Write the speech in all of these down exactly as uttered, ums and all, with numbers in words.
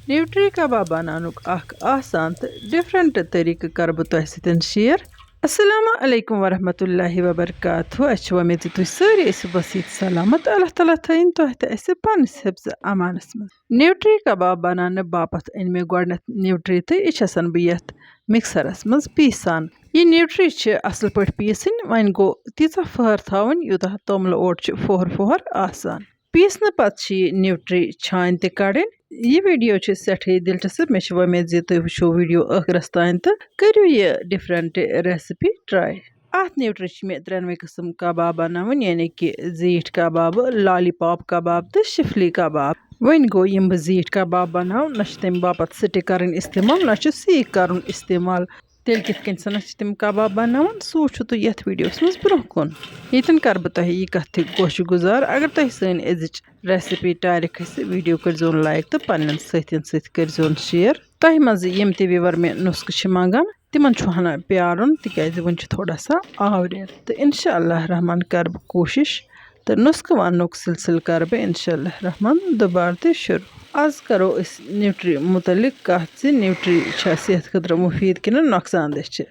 Nutri کباب بناونُک اکھ آسان تہٕ ڈفرنٹ طریقہٕ کرٕ بہٕ تۄہہِ سۭتۍ شیئر۔ السلام علیکم ورحمۃ اللہ وبرکاتہ۔ اَسہِ چھِ وۄمید زِ تُہۍ سٲری ٲسِو بس ییٚتہِ سلامت۔ اللہ تعالیٰ تھٲیِن تۄہہِ تہٕ اَسہِ پننِس حفظ امانس منٛز۔ نیوٹری کباب بناونہٕ باپتھ أنۍ مےٚ گۄڈٕنٮ۪تھ نیوٹری تہٕ یہِ چھَسن بہٕ یَتھ مکسرس منٛز پیٖسان۔ یہِ نیوٹری چھِ اصل پٲٹھۍ پیٖسٕنۍ، وۄنۍ گوٚو تیٖژاہ پھٔہر تھاوٕنۍ یوٗتاہ توٚملہٕ اوٹ چھُ پھوہر پھوہر آسان۔ پیٖسنہٕ پتہٕ چھِ یہِ نیوٹری چھانہِ تہِ کڑٕنۍ۔ یہِ ویڈیو چھِ سٮ۪ٹھٕے دلچسپ۔ مےٚ چھِ وۄمید زِ تُہۍ وٕچھِو ویڈیو ٲخرس تام تہٕ کٔرِو یہِ ڈفرنٹ ریسپی ٹراے۔ اتھ نیوٹری چھِ مےٚ ترٛٮ۪نوَے قٕسم کباب بناوٕنۍ، یعنی کہِ زیٖٹھۍ کباب، لالی پاپ کباب تہٕ شفلی کباب۔ وۄنۍ گوٚو، یِم بہٕ زیٖٹھۍ کباب بناو، نہ چھِ تمہِ باپتھ سٹک کرٕنۍ استعمال، نہ چھُ سیٖکھ کرُن استعمال۔ تیٚلہِ کِتھ کٔنۍ سَنَس چھِ تِم کباب بناوان، سُہ وٕچھِو تُہۍ یَتھ ویڈیوَس منٛز برٛونٛہہ کُن۔ ییٚتٮ۪ن کَرٕ بہٕ تۄہہِ یہِ کَتھ تہِ گوشہِ گُزار، اگر تۄہہِ سٲنۍ أزِچ ریسپی ٹارِ کھسہِ، ویڈیو کٔرۍزیون لایک تہٕ پنٛنٮ۪ن سٲتھیَن سۭتۍ کٔرۍزیون شیئر۔ تۄہہِ منٛز یِم تہِ وِوَر مےٚ نُسخہٕ چھِ منٛگان، تِمَن چھُ ہنا پیارُن، تِکیٛازِ وٕنہِ چھُ تھوڑا سا آوریر۔ تہٕ انشاء اللہ رحمان کَرٕ بہٕ کوٗشِش تہٕ نُسخہٕ وَننُک سلسلہٕ کَرٕ بہٕ انشاء اللہ رحمان دُبارٕ تہِ شروع۔ آز کَرو أسۍ نیوٹری مُتعلِق کَتھ زِ نیوٹری چھا صحت خٲطرٕ مُفیٖد کِنہٕ نۄقصان دہ چھِ۔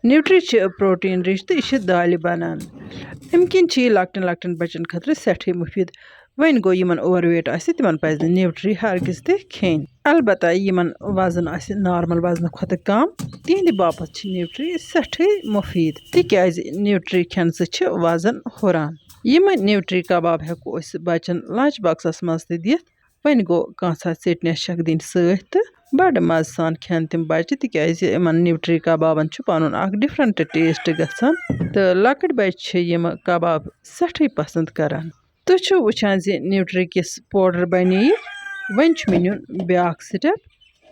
نیوٹری چھِ پروٹین رِچ تہٕ یہِ چھِ دالہِ بَنان۔ اَمہِ کِنۍ چھِ یہِ لۄکٹٮ۪ن لۄکٹٮ۪ن بَچَن خٲطرٕ سٮ۪ٹھٕے مُفیٖد۔ وۄنۍ گوٚو، یِمَن اوور ویٹ آسہِ، تِمَن پَزِ نہٕ نیوٹری ہرگِز تہِ کھیٚنۍ۔ البتہ یِمَن وزن آسہِ نارمل وزنہٕ کھۄتہٕ کم، تِہنٛدِ باپتھ چھِ نیوٹری سٮ۪ٹھٕے مُفیٖد، تِکیٛازِ نیوٹری کھٮ۪نہٕ سۭتۍ چھِ وزن ہُران۔ یِم نیوٹری کباب ہٮ۪کو أسۍ بَچَن لنچ باکسَس منٛز تہِ دِتھ۔ وۄنۍ گوٚو، کانٛژھا ژیٚٹنہِ چھَکھ دِنۍ سۭتۍ تہٕ بَڑٕ مَزٕ سان کھٮ۪ن تِم بَچہٕ، تِکیٛازِ یِمَن نیوٹری کبابَن چھُ پَنُن اَکھ ڈِفرَنٛٹ ٹیسٹ گژھان۔ تہٕ لۄکٕٹۍ بَچہٕ چھِ یِم کباب سٮ۪ٹھٕے پَسنٛد کَران۔ تُہۍ چھِو وٕچھان زِ نیوٹری کِس پوڈر بَنے یہِ۔ وۄنۍ چھُ مےٚ نیُن بیٛاکھ سٹیپ۔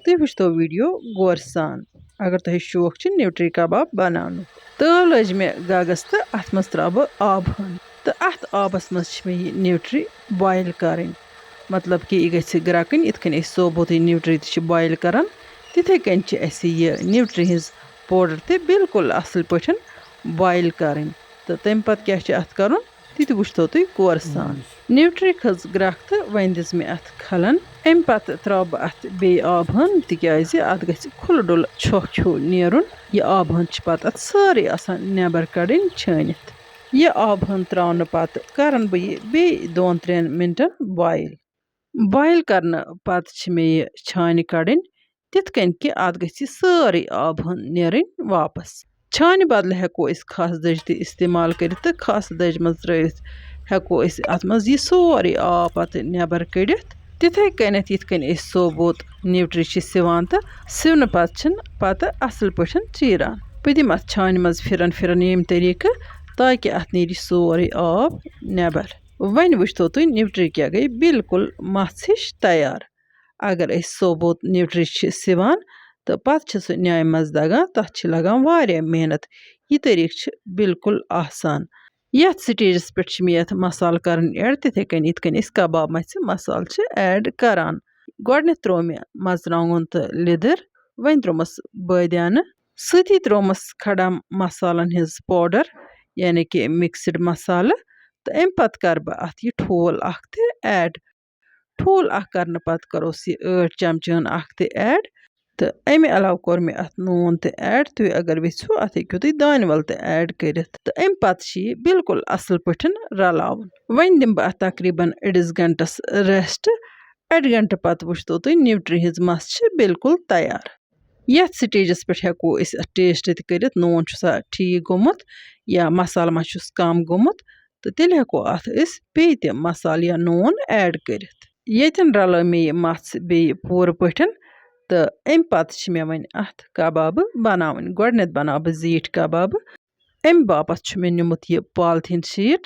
تُہۍ وٕچھتو ویڈیو غور سان، اگر تۄہہِ شوق چھُ نیوٹری کباب بَناونُک۔ تٲو لٔج مےٚ گَگَس تہٕ اَتھ منٛز ترٛاوٕ بہٕ آبہٕ ہن۔ تہٕ اَتھ آبَس منٛز چھِ مےٚ یہِ نیوٹری بویِل کَرٕنۍ، مطلب کہِ یہِ گژھِ گرٛٮ۪کٕنۍ۔ یِتھ کٔنۍ أسۍ ثوبوٗتٕے نیوٹری تہِ چھِ بویِل کَران، تِتھَے کٔنۍ چھِ اَسہِ یہِ نیوٹری ہِنٛز پوڈر تہِ بالکل اَصٕل پٲٹھۍ بویِل کَرٕنۍ۔ تہٕ تَمہِ پَتہٕ کیٛاہ چھِ اَتھ کَرُن، تہِ تہِ وٕچھتو تُہۍ غور سان۔ نیوٹری کھٔژ گرٛٮ۪کھ تہٕ وۄنۍ دِژ مےٚ اَتھ کھَلَن۔ اَمہِ پَتہٕ ترٛاوٕ بہٕ اَتھ بیٚیہِ آبہٕ ہَن، تِکیٛازِ اَتھ گژھِ کھُلہٕ ڈُلہٕ چھۄکھ ہیوٗ نیرُن۔ یہِ آبہٕ ہَن چھِ پَتہٕ اَتھ سٲرٕے آسان نٮ۪بَر کَڑٕنۍ چھٲنِتھ۔ یہِ آبہٕ ہَن ترٛاونہٕ پَتہٕ کَرَن بہٕ یہِ بیٚیہِ دۄن ترٛٮ۪ن مِنٹَن بویِل۔ بویِل کَرنہٕ پَتہٕ چھِ مےٚ یہِ چھانہِ کَڑٕنۍ، تِتھ کٔنۍ کہِ اَتھ گژھِ یہِ سٲرٕے آبہٕ ہَن نیرٕنۍ واپَس۔ چھانہِ بدلہٕ ہٮ۪کو أسۍ خاص دٔج تہِ استعمال کٔرِتھ تہٕ خاص دٔج منٛز ترٛٲوِتھ ہٮ۪کو أسۍ اَتھ منٛز یہِ سورُے آب پَتہٕ نٮ۪بَر کٔڑِتھ۔ تِتھَے کٔنٮ۪تھ یِتھ کٔنۍ أسۍ ثوبوٗت نیوٹری چھِ سِوان تہٕ سِونہٕ پَتہٕ چھِن پَتہٕ اَصٕل پٲٹھۍ چیٖران۔ بہٕ دِمہٕ اَتھ چھانہِ منٛز پھِرَن پھِرَن ییٚمہِ طریٖقہٕ، تاکہِ اَتھ نیرِ سورُے آب نٮ۪بَر۔ وۄنۍ وٕچھتو تُہۍ نیوٹری کیٛاہ گٔے، بالکل مَژھ ہِش تیار۔ اگر أسۍ ثوبوٗت نیوٹری چھِ سِوان تہٕ پَتہٕ چھِ سُہ نیامہِ منٛز دَگان، تَتھ چھِ لَگان واریاہ محنت۔ یہِ طریٖقہٕ چھِ بالکل آسان۔ یَتھ سٹیجَس پٮ۪ٹھ چھِ مےٚ یَتھ مصالہٕ کَرٕنۍ add، تِتھَے کٔنۍ یِتھ کٔنۍ أسۍ کباب مَژھِ مصالہٕ چھِ add کَران۔ گۄڈٕنٮ۪تھ ترٛوو مےٚ مَرژٕوانٛگُن تہٕ لیٚدٕر، وۄنۍ ترٛوومَس بٲدیانہٕ، سۭتی ترٛوومَس کھڑا مصالَن ہِنٛز پوڈر، یعنی کہِ mixed مصالہٕ، تہٕ اَمہِ پَتہٕ کَرٕ بہٕ اَتھ یہِ ٹھوٗل اَکھ تہِ add۔ ٹھوٗل اَکھ کَرنہٕ پَتہٕ کَروس یہِ ٲٹھ چمچہٕ ہن اَکھ تہِ add۔ تہٕ اَمہِ علاوٕ کوٚر مےٚ اَتھ نوٗن تہِ add۔ تُہۍ اگر یژھِو، اَتھ ہیٚکِو تُہۍ دانہِ وَل تہِ add کٔرِتھ۔ تہٕ اَمہِ پَتہٕ چھِ یہِ بالکل اَصٕل پٲٹھۍ رَلاوُن۔ وۄنۍ دِمہٕ بہٕ اَتھ تقریٖباً أڑِس گھنٹَس rest۔ اَڑِ گھنٹہٕ پَتہٕ وٕچھتو تُہۍ نیوٹری ہِنٛز مَژھ چھِ بالکل تیار۔ یَتھ سٹیجَس پٮ۪ٹھ ہٮ۪کو أسۍ اَتھ taste تہِ کٔرِتھ، نوٗن چھُ سا ٹھیٖک گوٚمُت یا مصالہٕ ما چھُس کَم گوٚمُت، تہٕ تیٚلہِ ہٮ۪کو اَتھ أسۍ بیٚیہِ تہِ مصالہٕ یا نوٗن add کٔرِتھ۔ ییٚتٮ۪ن رَلٲو مےٚ یہِ مَژھ بیٚیہِ پوٗرٕ پٲٹھۍ، تہٕ اَمہِ پَتہٕ چھِ مےٚ وۄنۍ اَتھ کبابہٕ بَناوٕنۍ۔ گۄڈٕنٮ۪تھ بَناوٕ بہٕ زیٖٹھۍ کبابہٕ۔ اَمہِ باپَتھ چھُ مےٚ نیوٗمُت یہِ polythene sheet،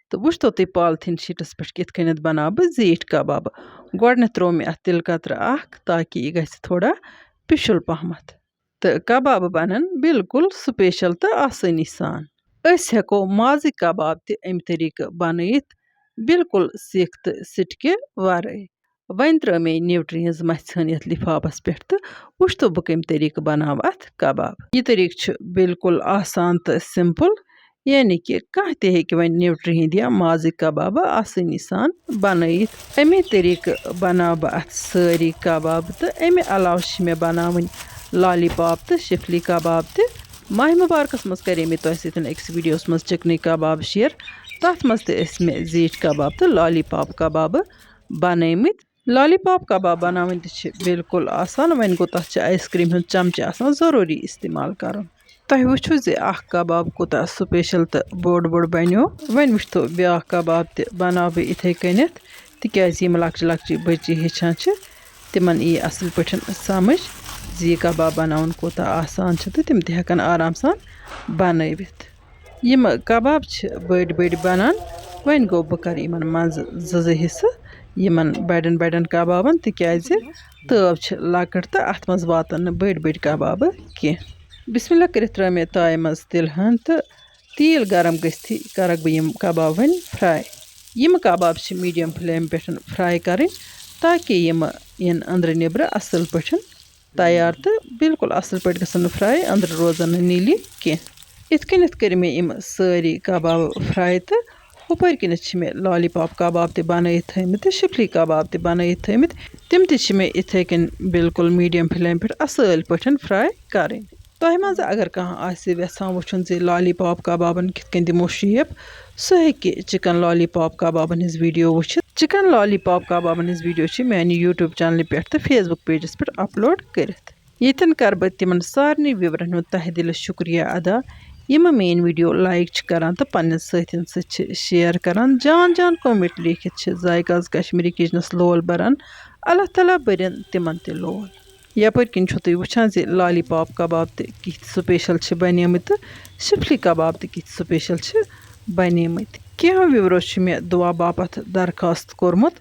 تہٕ وٕچھتو تُہۍ polythene sheetَس پٮ۪ٹھ کِتھ کٔنٮ۪تھ بَناوٕ بہٕ زیٖٹھۍ کبابہٕ۔ گۄڈٕنٮ۪تھ ترٛوو مےٚ اَتھ تِلہٕ قطرٕ اَکھ، تاکہِ یہِ گژھِ تھوڑا پِشُل پَہمَتھ۔ تہٕ کبابہٕ بَنَن بالکل special تہٕ آسٲنی سان۔ أسۍ ہٮ۪کو مازٕکۍ کباب تہِ اَمہِ طریٖقہٕ بَنٲیِتھ، بالکل سِکھ تہٕ سِٹکہِ وَرٲے۔ وۄنۍ ترٛٲو مےٚ نیوٹری ہِنٛز مَژھِ ہٕن یَتھ لِفافَس پٮ۪ٹھ تہٕ وٕچھتو بہٕ کَمہِ طریٖقہٕ بَناوٕ اَتھ کباب۔ یہِ طریٖقہٕ چھُ بالکل آسان تہٕ simple۔ یعنی کہِ کانٛہہ تہِ ہیٚکہِ وۄنۍ نیوٗٹری ہِنٛدۍ یا مازٕکۍ کبابہٕ آسٲنی سان بنٲیِتھ۔ اَمے طریٖقہٕ بناو بہٕ اَتھ سٲری کباب، تہٕ اَمہِ علاوٕ چھِ مےٚ بناوٕنۍ لالی پاپ تہٕ شِفلی کباب تہِ۔ ماہِ مُبارکَس منٛز کَرے مےٚ تۄہہِ سۭتۍ أکِس ویٖڈیوَس منٛز چِکنٕکۍ کباب شِیَر۔ تَتھ منٛز تہِ ٲسۍ مےٚ زیٖٹھۍ کباب تہٕ لالی پاپ کبابہٕ بنٲومٕتۍ۔ لالی پاپ کباب بناوٕنۍ تہِ چھِ بالکل آسان۔ وۄنۍ گوٚو، تَتھ چھِ آیِس کرٛیٖم ہُنٛد چمچہٕ آسان ضروٗری استعمال کرُن۔ تۄہہِ وٕچھِو زِ اکھ کباب کوٗتاہ special تہٕ بوٚڑ بوٚڑ بنیو۔ وۄنۍ وٕچھتو بیٛاکھ کباب تہِ بناو بہٕ یِتھَے کٔنٮ۪تھ، تِکیٛازِ یِم لۄکچہِ لۄکچہِ بٔچی ہیٚچھان چھِ، تِمن یی اصل پٲٹھۍ سمجھ زِ یہِ کباب بناوُن کوٗتاہ آسان چھُ، تہٕ تِم تہِ ہٮ۪کن آرام سان بنٲوِتھ۔ یِم کباب چھِ بٔڑۍ بٔڑۍ بنان۔ وۄنۍ گوٚو، بہٕ کرٕ یِمن منٛزٕ زٕ زٕ حصہٕ یِمن بڑٮ۪ن بڑٮ۪ن کبابن، تِکیازِ تٲو چھِ لۄکٕٹ تہٕ اتھ منٛز واتن نہٕ بٔڑۍ بٔڑۍ کبابہٕ کینٛہہ۔ بسم اللہ کٔرِتھ ترٲو مےٚ تایہِ منٛز تِلہٕ ہن تہٕ تیٖل گرم گٔژھتھٕے کرکھ بہٕ یِم کباب وۄنۍ fry۔ یِم کباب چھِ medium flame پٮ۪ٹھ fry کرٕنۍ، تاکہِ یِم یِن أنٛدرٕ نیٚبرٕ اصل پٲٹھۍ تیار تہٕ بالکل اصل پٲٹھۍ گژھن نہٕ fry، أنٛدرٕ روزن نہٕ نیٖلی کینٛہہ۔ یِتھ کٔنٮ۪تھ کٔرۍ مےٚ یِم سٲری کباب fry تہٕ ہُپٲرۍ کِنٮ۪تھ چھِ مےٚ لالی پاپ کباب تہِ بنٲیِتھ تھٲیمٕتۍ تہٕ شِفلی کباب تہِ بنٲیِتھ تھٲیمٕتۍ۔ تِم تہِ چھِ مےٚ یِتھَے کٔنۍ بالکل medium flame پٮ۪ٹھ اصل پٲٹھۍ fry کرٕنۍ۔ تۄہہِ منٛز اگر کانٛہہ آسہِ یژھان وٕچھُن زِ لالی پاپ کبابن کِتھ کٔنۍ دِمو shape، سُہ ہیٚکہِ chicken lollipop کبابن ہٕنٛز video وٕچھِتھ۔ Chicken lollipop کبابن ہٕنٛز video چھِ میانہِ YouTube channel پٮ۪ٹھ تہٕ Facebook pageس پٮ۪ٹھ upload کٔرِتھ۔ ییٚتٮ۪ن کَرٕ بہٕ تِمَن سارنٕے viewerن ہُنٛد تہہ دِلہٕ شُکریہ ادا، یِم میٛٲنۍ video like چھِ کَران تہٕ پنٛنٮ۪ن سٲتھٮ۪ن سۭتۍ چھِ share کَران۔ جان جان comment لیکھِتھ چھِ ذایقہٕ آز کشمیٖری kitchenس لول بَران۔ اللہ تعالیٰ بٔرِن تِمَن تہِ لول۔ یَپٲرۍ کِنۍ چھُو تُہۍ وٕچھان زِ لالی پاپ کباب تہِ کِتھ special چھِ بَنیمٕتۍ تہٕ شِفلی کباب تہِ کِتھ special چھِ بَنیمٕتۍ۔ کینٛہہ viewerو چھِ مےٚ دُعا باپتھ درخواست کوٚرمُت،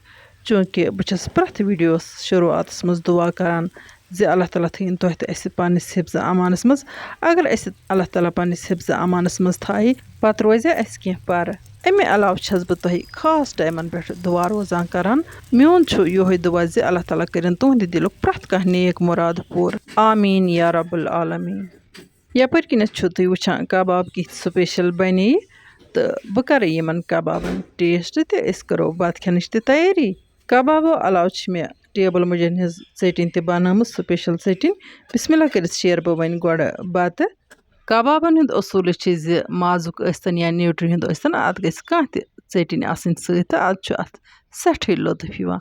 چوٗنٛکہِ بہٕ چھَس پرٛٮ۪تھ videoس شروٗعاتَس منٛز دُعا کَران زِ اللہ تعالیٰ تھٲیِن تۄہہِ تہٕ اَسہِ پنٛنِس حِفظِ امانَس منٛز۔ اگر اَسہِ اللہ تعالیٰ پنٛنِس حِفظِ امانَس منٛز تھایہِ، پَتہٕ روزِ اَسہِ کینٛہہ پَرٕ۔ اَمہِ علاوٕ چھَس بہٕ تۄہہِ خاص timeن پٮ۪ٹھ دُعا روزان کَران۔ میون چھُ یِہوٚے دُعا زِ اللہ تعالیٰ کٔرِن تُہٕنٛدِ دِلُک پرٛٮ۪تھ کانٛہہ نیک مُراد پوٗرٕ۔ آمین یا رب العالمین۔ یَپٲرۍ کِنٮ۪تھ چھِو تُہۍ وٕچھان کباب کِتھ special بَنے، تہٕ بہٕ کَرٕ یِمَن کبابَن taste تہٕ أسۍ کَرو بَتہٕ کھٮ۪نٕچ تہِ تیٲری۔ کبابو علاوٕ چھِ مےٚ table مُجَن ہٕنٛز ژیٚٹِنۍ تہِ بنٲومٕژ، special ژیٚٹِنۍ۔ بسم اللہ کٔرِتھ شیرٕ بہٕ وۄنۍ گۄڈٕ بتہٕ۔ کبابن ہُنٛد اصوٗل چھِ زِ مازُک ٲسۍتن یا نیوٗٹری ہُنٛد ٲسۍتن، اتھ گژھِ کانٛہہ تہِ ژیٚٹِنۍ آسٕنۍ سۭتۍ تہٕ اتھ چھُ اتھ سٮ۪ٹھٕے لطف یِوان۔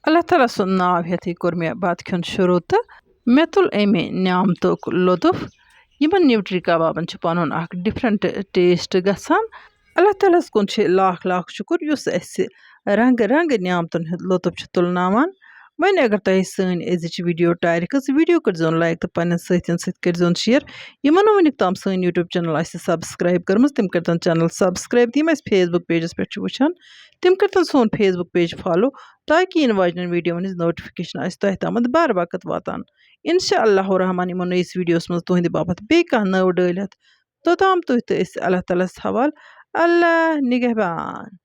اللہ تعالیٰ سُنٛد ناو ہٮ۪تھٕے کوٚر مےٚ بتہٕ کھیوٚن شروٗع تہٕ مےٚ تُل امہِ نعمتُک لطف۔ یِمن نیوٗٹری کبابن چھُ پنُن اکھ different taste گژھان۔ اللہ تعالیٰ ہَس کُن چھِ لاکھ لاکھ شُکُر، یُس اَسہِ رنٛگہٕ رنٛگہٕ نعمتَن ہُنٛد لطف چھُ تُلناوان۔ وۄنۍ اگر تۄہہِ سٲنۍ أزِچ video ٹارِ کھٔژ، video کٔرۍزیون like تہٕ پنٛنٮ۪ن سٲتھٮ۪ن سۭتۍ کٔرۍزیون share۔ یِمَن نہٕ وٕنیُک تام سٲنۍ YouTube channel آسہِ subscribe کٔرمٕژ، تِم کٔرۍتَن channel subscribe۔ تہٕ یِم اَسہِ Facebook pageَس پٮ۪ٹھ چھِ وٕچھان، تِم کٔرۍتَن سون Facebook page follow، تاکہِ یِنہٕ واجنٮ۪ن videoوَن ہِنٛز notification آسہِ تۄہہِ تامَتھ بر وقت واتان۔ انشاء اللہ الرحمن یِمو نٔیِس videoوَس منٛز تُہٕنٛدِ باپتھ بیٚیہِ کانٛہہ نٔو ڈٲلۍ ہٮ۪تھ۔ توٚتام تُہۍ تہٕ أسۍ اللہ تعالیٰ ہَس حوال۔ اللہ نگہبان۔